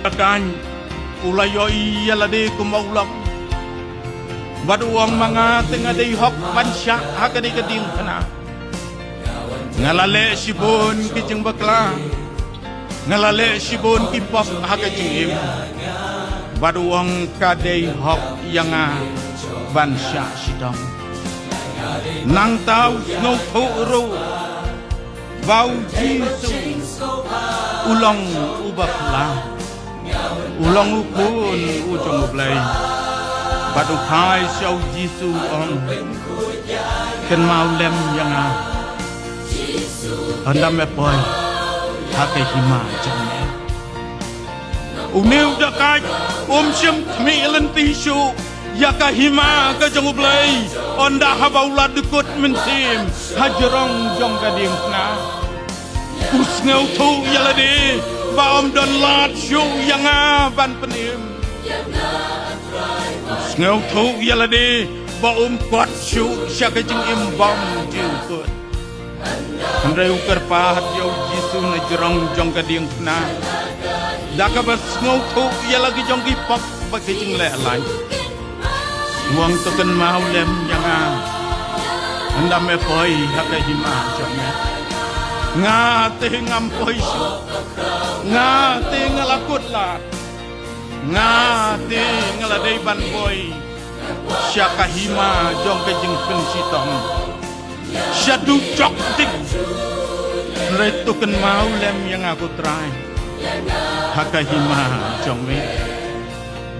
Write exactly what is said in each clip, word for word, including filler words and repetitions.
Kan u la ïohi ïa lade kum u long. Bad u ong ma nga te nga dei hok ban shah ha kane ka diengphna. Nga la leh shibun ki jingbakla. Nga la leh shibun ki pop ha ka jingim. Bad u ong ka dei hok ïa nga ban shah shitom. Nangta u sngewthuh ruh ba u Jisu u long uba pla. U long u khun u jong U Blei. Bad u phai sha u Jisu u ong, kynmaw lem ïa nga ynda me poi ha ka hima jong me. Une u dakaid um shym khmih lynti shuh ïa ka hima ka jong U Blei ynda haba u la dkut mynsiem ha jrong jong ka diengphna. U sngewthuh ïa lade ba um don lad shuh ïa nga ban pynim. U sngewthuh ïa lade ba um kot shuh sha ka jingim bymjukut. Hynrei u kyrpad ïa u Jisu na jrong jong ka diengphna da kaba sngewthuh ïa la ki jong ki pop bad ki jingleh lain. U ong, to kynmaw lem ïa nga ynda me poi ha ka hima jong me. Nga te ngam poi shuh. Nga te nga la kut lad. Nga te nga la dei ban poi sha ka hima jong ka jingpynshitom. Sha dujok ding. Hynrei to kynmaw lem ïa nga ko Trai ha ka hima jong me.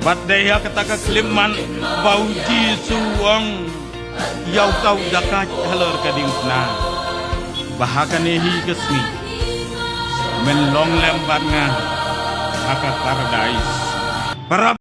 Bad dei ha kata ka khyllipmat ba u Jisu u ong ïa uta u dakaid halor ka diengphna ba ha kane hi ka sngi men long lem bad nga ha ka paradais. Para